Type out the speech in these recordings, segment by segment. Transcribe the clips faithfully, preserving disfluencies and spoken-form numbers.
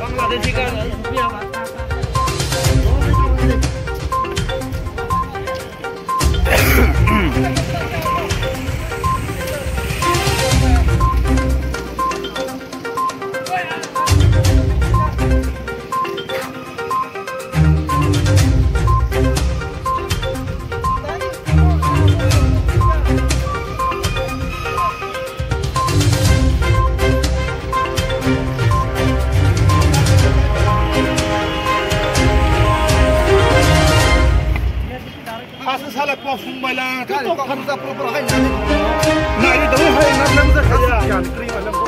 बांग्लादेशी का रुपया। Hasa sala kok sung bai lang, kok kok khamsa pura pura hai nai. Nai do hai nai nang sa kaya. Kan kri malam ko.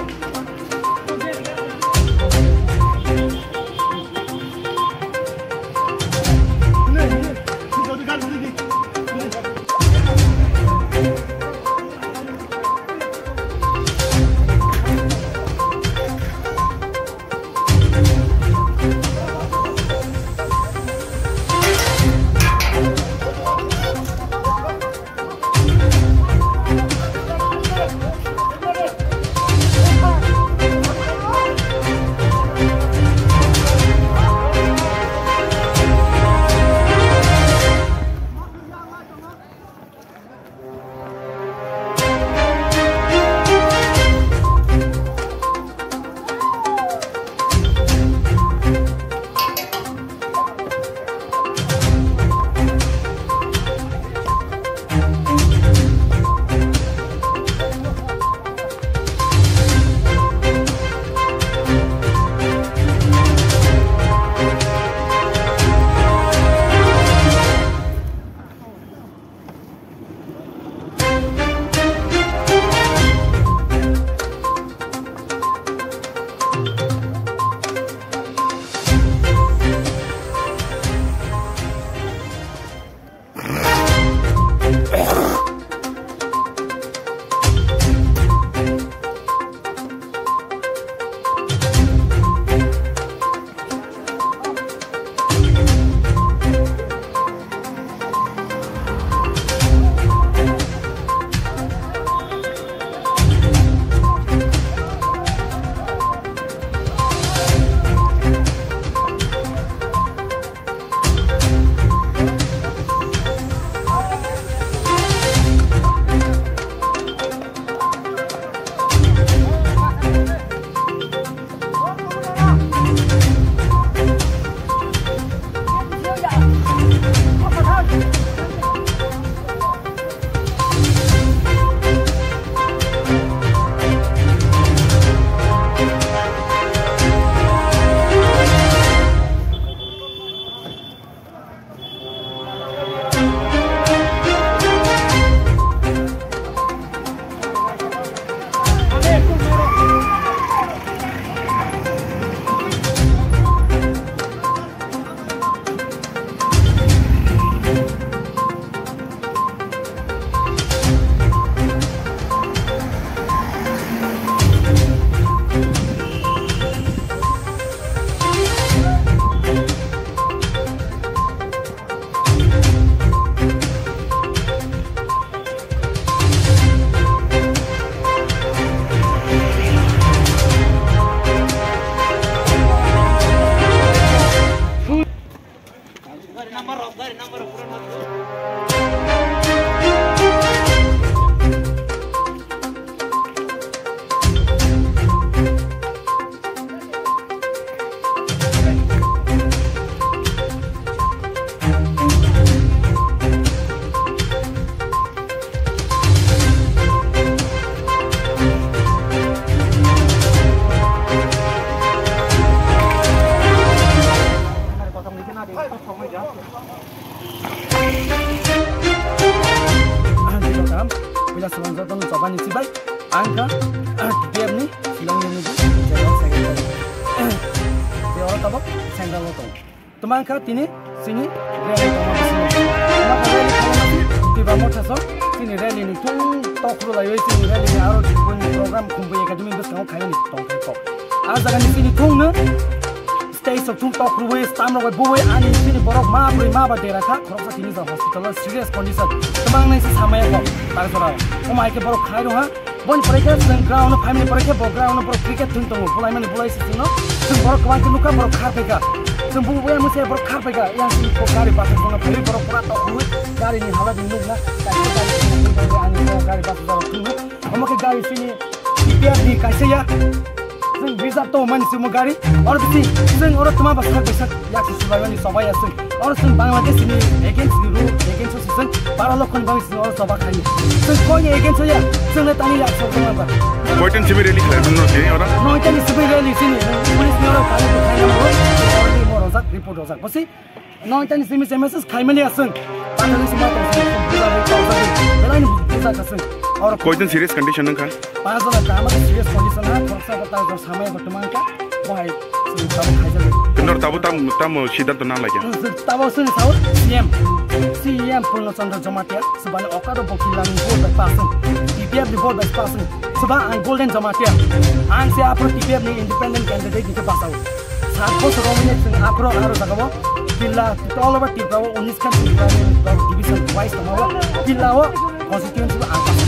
Ang Dilo Dam, puila swlang jotono chobani chibai, ang kha, ah, T P F ni Shillong ni niji, general secretary. Tei oro tabok central o tongo. Tuma ang kha tini chini rally tongma bisingo. Tuma kha rally khaima khe Tipra Motha song chini rally ni thung tok rwlaiwi chini rally ni aro buini program Khumbu Academy bwskango khaimani tongthai kok. A jaga ni chini thung no Tei sok thung tok rwi stam rok bai bui ani chini borok ma bui ma ba dera kha khoroksa tini jora hospital o serious condition. Tmang nai se samaya kho tar jora. Omo hai khe borok khai rong ha. Boni pore khe chwng ground o phaimani pore khe bo ground o borok cricket thung tongo. Bulai mani bulai se chwngno. Chwng borok kwbang khe nukha borok khar phaikha. Chwng bu buya muse borok khar phaikha. Yang chini kok gari bathang songno phaiwi borok pura tok rwi gari ni hala di nukna. Kaisa gari thung tongo ani kok gari bathang songno thung. Omo khe gari chini T P F ni kaisa ya. Chwng reserve to mani chwngmo gari. Oro bisi chwng oro tma ba sak bai sak yak se sulai mani sobai ya chwng. Oro chwng Bangladesh ni against ni rule against o se chwng baro lokho ni bagwi chwng oro soba khai. Chwng koi ni against o ya chwng le tani yak sok jong ba. Koitan simi rally khlai mano se oro? Noita ni simi rally chini. Police ni oro kali khai na mo. Oro ni mo rojak report rojak. Bosi Noita ni simi se message khai mani aswng. Patani sima tong sini buja ni tong sini. Belai ni buja kaswng. Oro Koitan serious condition wngkha? Panch jona tama serious condition ha, khoroksa ko ta jor samaya bo twmang kha. Bo hai chwng tamo khaijak. Nor tabo tam, tamo siddhanto nang laikya? Tabo chwng sao C M. C M Purno Chandra Jamatia, subani okado bo kilang ni bol bai pasung. T P F ni bol bai pasung. Suba ang Golden Jamatia. Ang se apro T P F ni independent candidate ni basao. Sat bosor romani chwng aphro aro jagao Tilla, all over Tripura o unis khan Tripura ni division wise tongmao Tilla o constituency o ang pass.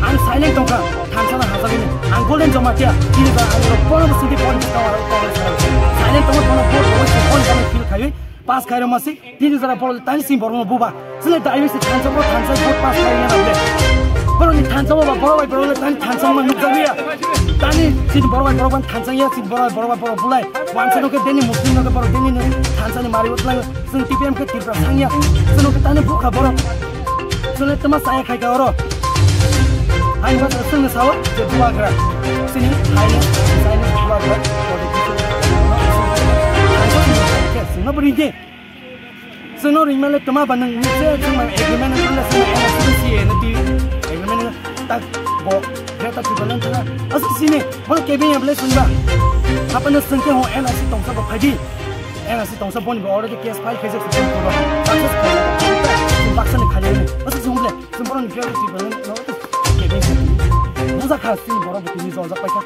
Ang silent tongkha, thansa na hajagini. Ang Golden Jamatia, tini ba ang rok bono bo sidi boni bwskango aro Congress rok. Silent tongma bono vote rok se boni bwskango feel khaiwi pass khairok masi. Tini jora borok le tani sini borok no buba. Chwle dai se thansa borok thansa vote pass khai ya na le. Borok ni thansa ba borok bai borok le tani thansa ma nukjagwi ya. Tani sini borok bai borok ban thansa ya, sini borok bai borok bai borok bulai. Wansa no khe deni Muslim no khe borok deni no thansa ni mari utlai. Chwng T P M khe Tripura sangya. Chwng no khe tani bukha borok. Chwle tama saya khai ka oro. Hai ba chwng no sao je bubagra. Sini hai ne, hai ne bubagra. Chwng no bring de. Chwngno ringmale twma ba nwng nukse chwngma agreement wngkha le chwngma N S C C A no twi agreement wngkha tak bo Greater Tipraland thangkha. Aswk sini bono kebeng ya bwle chwngba. Hapano chwngkhe ho N R C tongsa bo phaidi. N R C tongsa boni bo already case file khaijak Supreme Court o. Success khaijak. Baksa ni khaijak ni. Aswk chwng bwle chwng bono Greater Tipraland no kebeng ya. Bujakha chini borok bo tini joljak paikha.